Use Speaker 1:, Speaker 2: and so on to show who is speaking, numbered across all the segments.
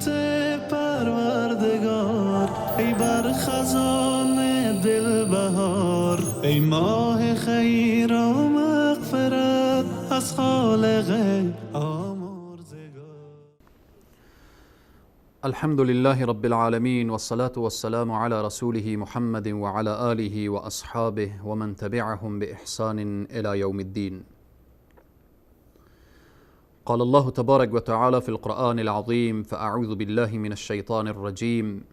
Speaker 1: رحمت پروردگار، ای بر خزان دل بهار، ای ماه خیر و مغفرت از خالق آمرزگار.
Speaker 2: الحمد لله رب العالمين، والصلاة والسلام على رسوله محمد وعلى آله وأصحابه ومن تبعهم بإحسان إلى يوم الدين. قال الله تبارك وتعالى في القرآن العظيم: فأعوذ بالله من الشيطان الرجيم،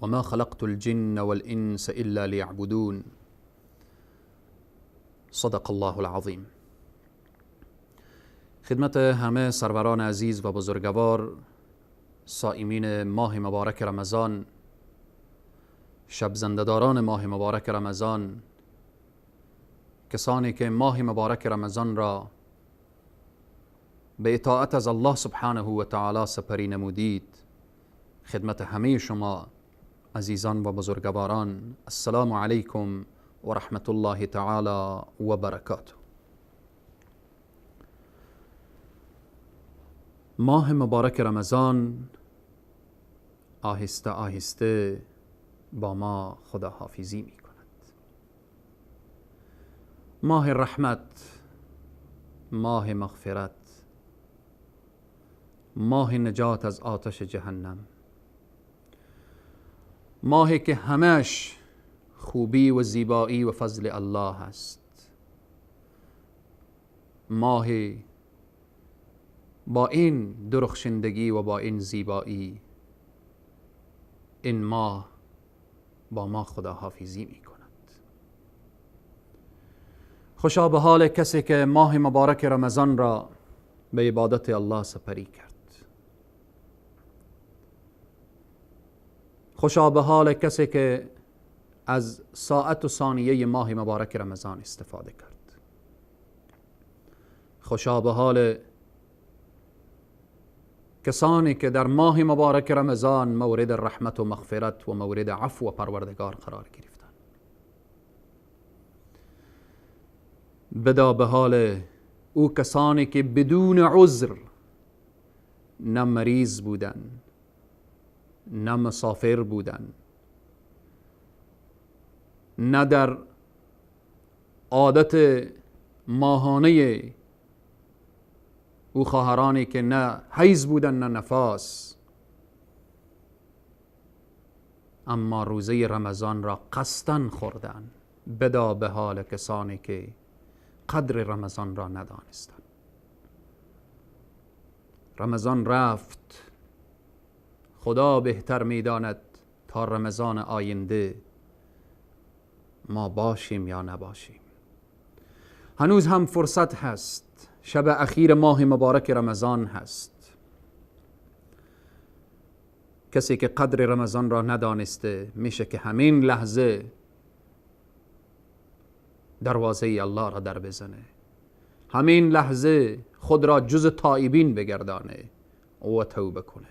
Speaker 2: وما خلقت الجن والإنس إلا ليعبدون. صدق الله العظیم. خدمت همه سروران عزیز و بزرگوار، صائمین ماه مبارک رمضان، شب زنده‌داران ماه مبارک رمضان، کسانی که ماه مبارک رمضان را به اطاعت از الله سبحانه و تعالی سپری نمودید، خدمت همه شما عزیزان و بزرگواران، السلام علیکم و رحمت الله تعالی و برکاته. ماه مبارک رمضان آهسته آهسته با ما خداحافظی می کند. ماه رحمت، ماه مغفرت، ماه نجات از آتش جهنم، ماهی که همش خوبی و زیبایی و فضل الله است، ماه با این درخشندگی و با این زیبایی، این ماه با ما خداحافظی می کند. خوشا به حال کسی که ماه مبارک رمضان را به عبادت الله سپری کرد. خوشا به حال کسی که از ساعت و ثانیه ماه مبارک رمضان استفاده کرد. خوشا به حال کسانی که در ماه مبارک رمضان مورد رحمت و مغفرت و مورد عفو و پروردگار قرار گرفتند. بدا به حال او کسانی که بدون عذر نه مریض بودند، نه مسافر بودند، نه در عادت ماهانه او خواهرانی که نه حیض بودن نه نفاس، اما روزه رمضان را قصداً خوردن. بدا به حال کسانی که قدر رمضان را ندانستند. رمضان رفت، خدا بهتر میداند تا رمضان آینده ما باشیم یا نباشیم. هنوز هم فرصت هست. شب اخیر ماه مبارک رمضان هست. کسی که قدر رمضان را ندانسته میشه که همین لحظه دروازه الله را در بزنه، همین لحظه خود را جز تائبین بگردانه و توبه کنه.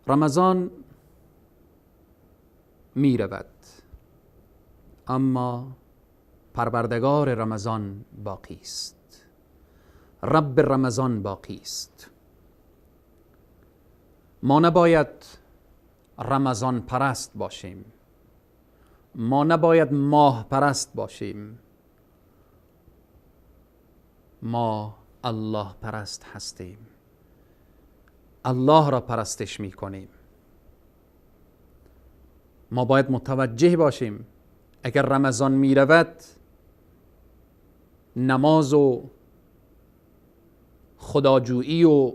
Speaker 2: رمضان می رود، اما پروردگار رمضان باقی است، رب رمضان باقی است. ما نباید رمضان پرست باشیم، ما نباید ماه پرست باشیم، ما الله پرست هستیم، الله را پرستش می کنیم. ما باید متوجه باشیم اگر رمضان می رود، نماز و خداجویی و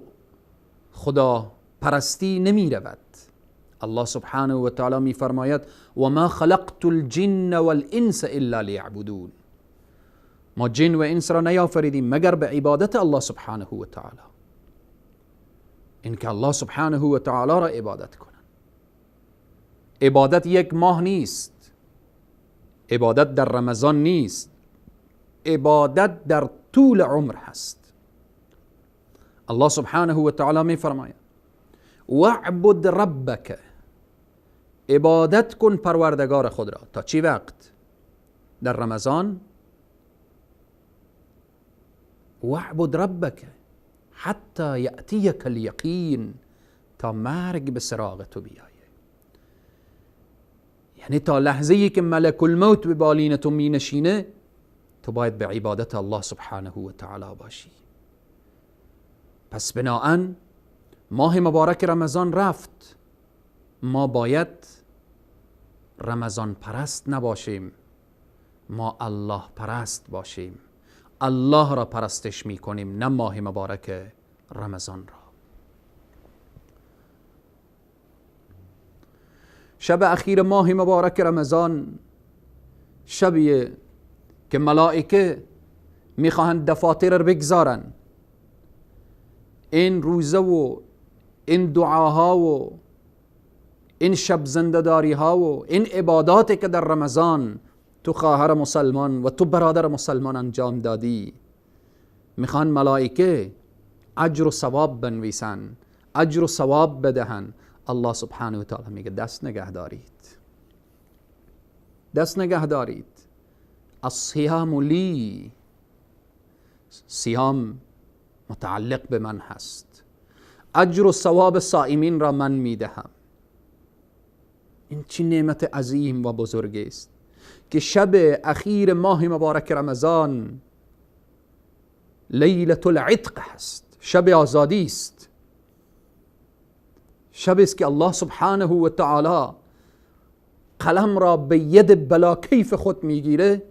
Speaker 2: خدا پرستی نمی رود. الله سبحانه و تعالی می فرماید: و ما خلقت الجن والانس الا لیعبدون. ما جن و انس را نیافریدیم مگر به عبادت الله سبحانه و تعالی، اینکه الله سبحانه و تعالی را عبادت کنند. عبادت یک ماه نیست، عبادت در رمضان نیست، عبادت در طول عمر هست. الله سبحانه و تعالی می فرماید: واعبد ربک، عبادت کن پروردگار خود را. تا چی وقت؟ در رمضان؟ واعبد ربک حتی یأتیک الیقین، تا مرگ به سراغ تو بیایه. یعنی تا لحظه ای که ملک الموت به بالین تو می نشینه، تو باید به عبادت الله سبحانه و تعالی باشی. پس بناهن ماه مبارک رمضان رفت، ما باید رمضان پرست نباشیم، ما الله پرست باشیم. الله را پرستش میکنیم، نه ماه مبارک رمضان را. شب اخیر ماه مبارک رمضان شبیه که ملائکه میخواهند دفاتر را بگذارن، این روزه و این دعاها و این شب زنده‌داری ها و این عباداتی که در رمضان تو خواهر مسلمان و تو برادر مسلمان انجام دادی، میخوان ملائکه اجر و ثواب بنویسن، اجر و ثواب بدهن. الله سبحانه و تعالی میگه دست نگه دارید، دست نگه دارید. الصیام لی، صیام متعلق به من هست، اجر و ثواب صائمین را من میدهم. این چه نعمت عظیم و بزرگی است که شب اخیر ماه مبارک رمضان لیلة العتق هست، شب آزادی است، شب است که الله سبحانه و تعالی قلم را به ید بلا کیف خود میگیره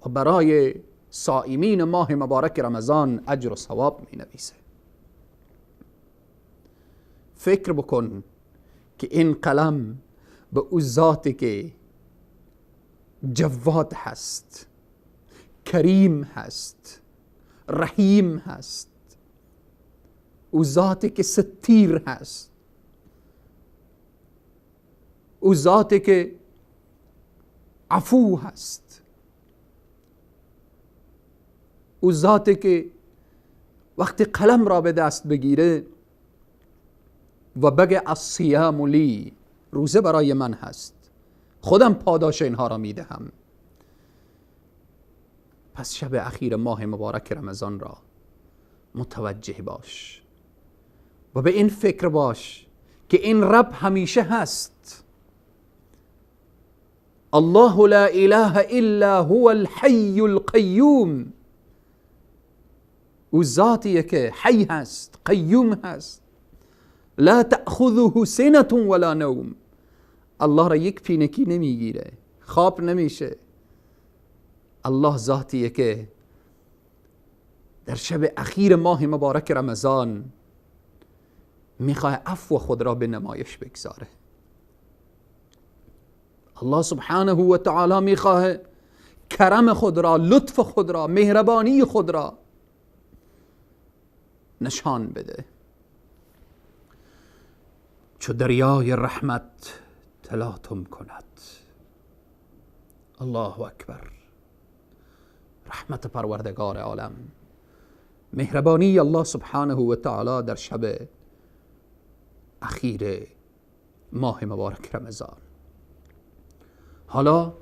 Speaker 2: و برای صائمین ماه مبارک رمضان اجر و ثواب می نویسه. فکر بکن که این قلم به او ذاتی که جواد هست، کریم هست، رحیم هست، او ذاتی که ستیر هست، او ذاتی که عفو هست، او ذاتی که وقتی قلم را به دست بگیره و بگه الصیام لی، روزه برای من هست، خودم پاداش اینها را میدهم. پس شب اخیر ماه مبارک رمضان را متوجه باش و به این فکر باش که این رب همیشه هست. الله لا اله الا هو الحی القیوم، او ذاتیه که حی هست، قیوم هست، لا تأخذه سنة ولا نوم. الله را یک پینکی نمیگیره، خواب نمیشه. الله ذاتیه که در شب اخیر ماه مبارک رمضان میخواه عفو خود را به نمایش بگذاره. الله سبحانه و تعالی میخواه کرم خود را، لطف خود را، مهربانی خود را نشان بده. چو دریای رحمت تلاطم کند. الله اکبر. رحمت پروردگار عالم، مهربانی الله سبحانه و تعالی در شب اخیر ماه مبارک رمضان. حالا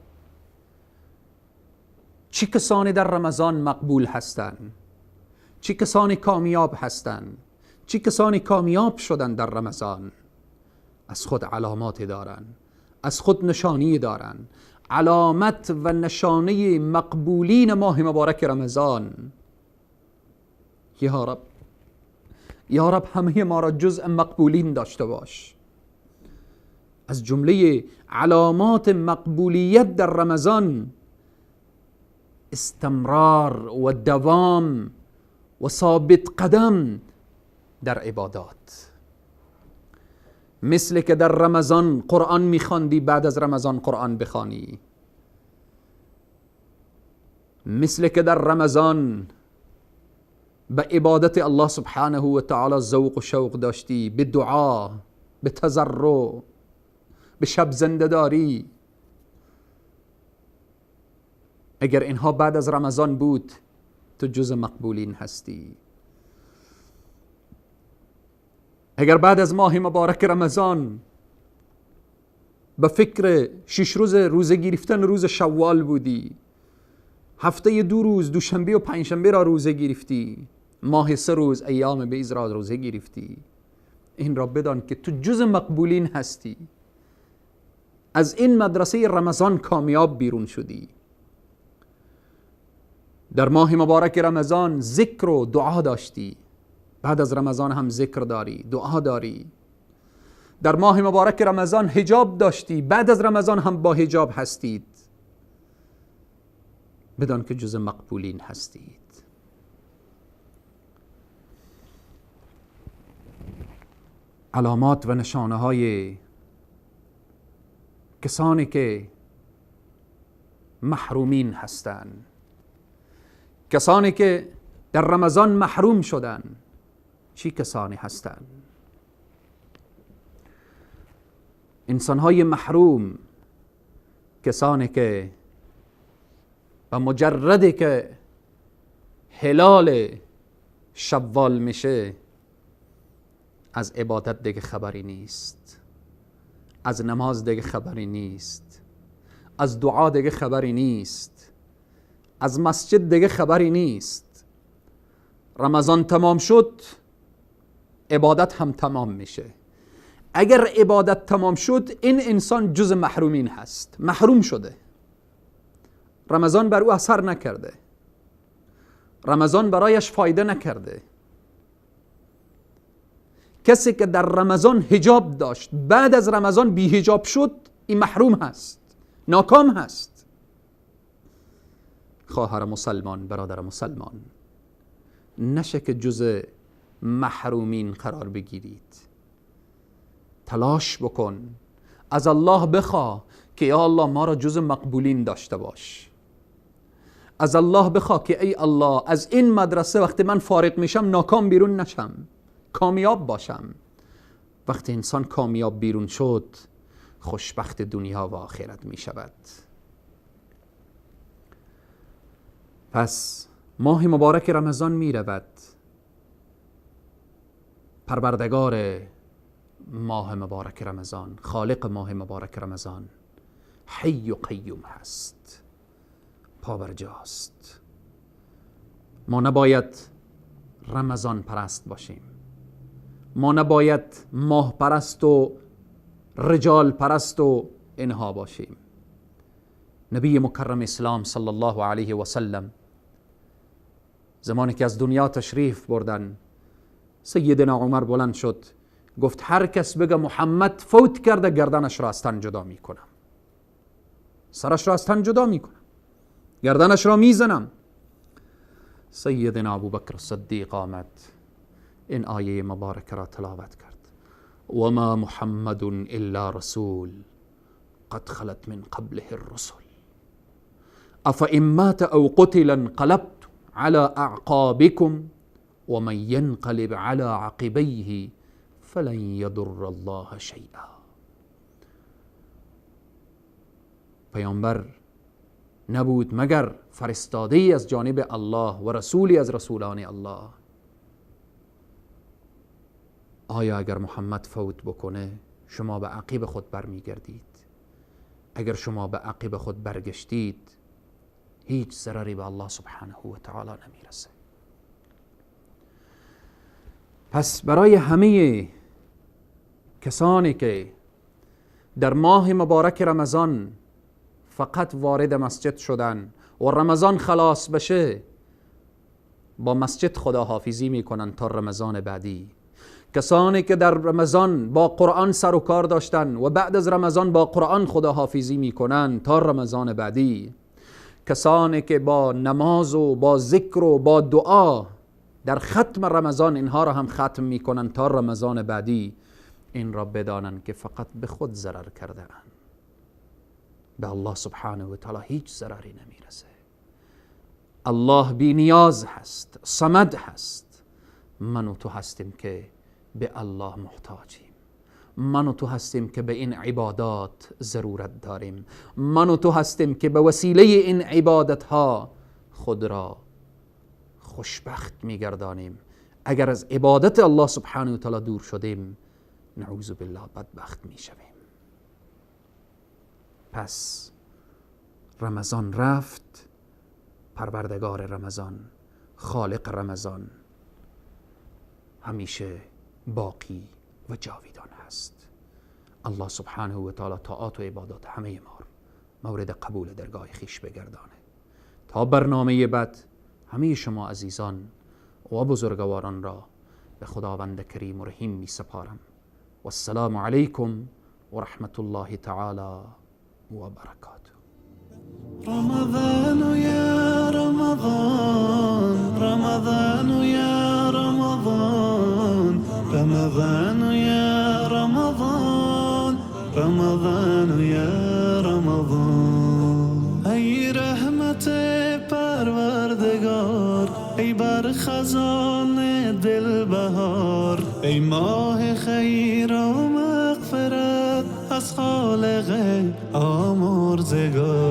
Speaker 2: چه کسانی در رمضان مقبول هستند؟ چه کسانی کامیاب هستند؟ چه کسانی کامیاب شدن در رمضان؟ از خود علامات دارن، از خود نشانی دارن. علامت و نشانه مقبولین ماه مبارک رمضان. یا رب، یا رب همه ما را جزء مقبولین داشته باش. از جمله علامات مقبولیت در رمضان استمرار و دوام و ثابت قدم در عبادات. مثل که در رمضان قرآن میخواندی، بعد از رمضان قرآن بخوانی. مثل که در رمضان به عبادت الله سبحانه و تعالی ذوق و شوق داشتی، به دعا، به تضرع، به شب زنده داری. اگر اینها بعد از رمضان بود، تو جز مقبولین هستی. اگر بعد از ماه مبارک رمضان به فکر 6 روز روزه گرفتن روز شوال بودی، هفته 2 روز، دوشنبه و پنجشنبه را روزه گرفتی، ماه 3 روز ایام بیض را روزه گرفتی، این را بدان که تو جز مقبولین هستی. از این مدرسه رمضان کامیاب بیرون شدی. در ماه مبارک رمضان ذکر و دعا داشتی، بعد از رمضان هم ذکر داری، دعا داری. در ماه مبارک رمضان حجاب داشتی، بعد از رمضان هم با حجاب هستید. بدان که جز مقبولین هستید. علامات و نشانه های کسانی که محرومین هستند، کسانی که در رمضان محروم شدن، چی کسانی هستند؟ انسانهای محروم کسانی که و مجردی که هلال شوال میشه از عبادت دیگه خبری نیست، از نماز دیگه خبری نیست، از دعا دیگه خبری نیست، از مسجد دیگه خبری نیست. رمضان تمام شد، عبادت هم تمام میشه. اگر عبادت تمام شد، این انسان جز محرومین هست، محروم شده. رمضان بر او اثر نکرده، رمضان برایش فایده نکرده. کسی که در رمضان حجاب داشت، بعد از رمضان بی حجاب شد، این محروم هست، ناکام هست. خواهر مسلمان، برادر مسلمان، نشه که جز محرومین قرار بگیرید. تلاش بکن، از الله بخوا که یا الله ما را جز مقبولین داشته باش. از الله بخوا که ای الله از این مدرسه وقتی من فارغ میشم ناکام بیرون نشم، کامیاب باشم. وقتی انسان کامیاب بیرون شد، خوشبخت دنیا و آخرت می شود. پس ماه مبارک رمضان می رود. پروردگار ماه مبارک رمضان، خالق ماه مبارک رمضان، حی و قیوم هست، پابرجاست. ما نباید رمضان پرست باشیم، ما نباید ماه پرست و رجال پرست و اینها باشیم. نبی مکرم اسلام صلی الله علیه و سلم زمانی که از دنیا تشریف بردن، سیدنا عمر بلند شد گفت هر کس بگه محمد فوت کرده گردنش را از تن جدا میکنم، سرش را از تن جدا میکنم، گردنش را میزنم. سیدنا ابوبکر صدیق آمد، این آیه مبارک را تلاوت کرد: و ما محمد الا رسول قد خلت من قبله الرسل افإن مات او قتل انقلبتم على اعقابكم ومن ينقلب على عقبيه فلن يضر الله شيئا. پیامبر نبود مگر فرستاده ای از جانب الله و رسولی از رسولان الله. آیا اگر محمد فوت بکنه شما به عقب خود برمیگردید؟ اگر شما به عقب خود برگشتید هیچ ضرری به الله سبحانه و تعالی نمیرسه. پس برای همه کسانی که در ماه مبارک رمضان فقط وارد مسجد شدن و رمضان خلاص بشه با مسجد خداحافظی میکنن تا رمضان بعدی، کسانی که در رمضان با قرآن سر و کار داشتن و بعد از رمضان با قرآن خداحافظی میکنن تا رمضان بعدی، کسانی که با نماز و با ذکر و با دعا در ختم رمضان اینها را هم ختم میکنن تا رمضان بعدی، این را بدانن که فقط به خود ضرر کرده اند، به الله سبحانه و تعالی هیچ ضرری نمیرسه. الله بی نیاز هست، صمد هست. من و تو هستیم که به الله محتاجیم، من و تو هستیم که به این عبادات ضرورت داریم، من و تو هستیم که به وسیله این عبادت ها خود را خوشبخت میگردانیم. اگر از عبادت الله سبحانه و تعالی دور شدیم نعوذ بالله بدبخت میشویم. پس رمضان رفت، پروردگار رمضان، خالق رمضان، همیشه باقی و جاویدان هست. الله سبحانه و تعالی طاعات و عبادات همه ما مورد قبول درگاه خیش بگردانه. تا برنامه بعد همه شما عزیزان و بزرگواران را به خداوند کریم و رحیم می سپارم. و السلام علیکم و رحمت الله تعالی و برکاته.
Speaker 1: رمضان یا رمضان، رمضان یا رمضان، رمضان یا رمضان، رمضان یا رمضان. ای رحمت پروردگار، ای بر خزان دل بهار، ای ماه خیر و مغفرت از خالق آمرزگار.